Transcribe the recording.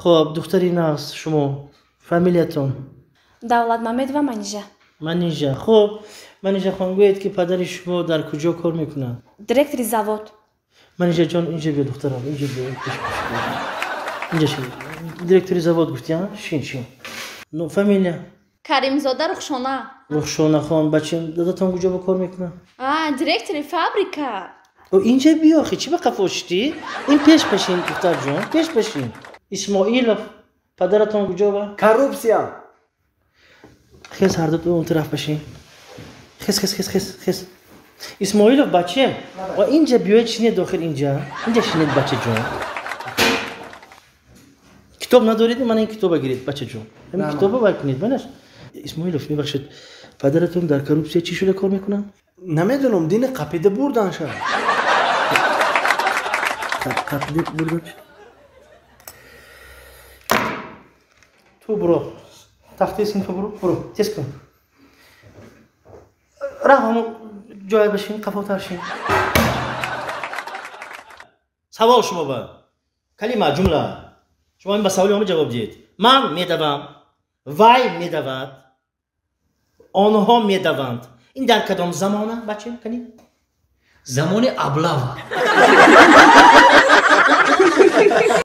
Хоб, духтари нағз, шумо фамилиятон? Давлат Мамедова Манижа. Манижа. Хоб, Манижа хон, гӯед, ки падари шумо дар куҷо кор мекунад? Директори завод. Манижа ҷон, инҷа биё, духтарам, инҷа биё, инҷа шин. Директори завод гуфти, а? Шин, шин. Ну, фамилия? Каримзода Рухшона. Рухшона хон, бача, дадатон куҷо ба кор мекунад? А, директори фабрика. О, инҷа биё, охи, чӣ ба қафо шидӣ? Ин пеш пашин, духтарҷон, пеш пашин. Исмоилов, падаратон куҷо ба? Коррупсия. Хез, ҳардут он тараф пашин. Хез, хез, хез, хез, хез. Исмоилов, бача, ва инҷа биёед, шинед дохил инҷа. Инҷа шинед, бачаҷон. Китоб надоред, мана ин китоба гиред, бачаҷон. Ҳамин китоба вай кунед, манаш. Исмоилов, мебахшед, падаратон дар коррупсия чӣ шуда кор мекунад? Намедонам, дини қапида бурдан шад. Қапида бурдан. Ту буро. Тахтаи синфа буро, буро, тез кун. Раҳ ҳамон ҷоя бишин, қафотар шин. Савол шумо ба. Калима, ҷумла. Шумо ин ба саволи ҳама ҷавоб диҳед. Ман медавам, вай медавад, онҳо медаванд. Ин дар кадом замона, бача, кани? Замони аблава.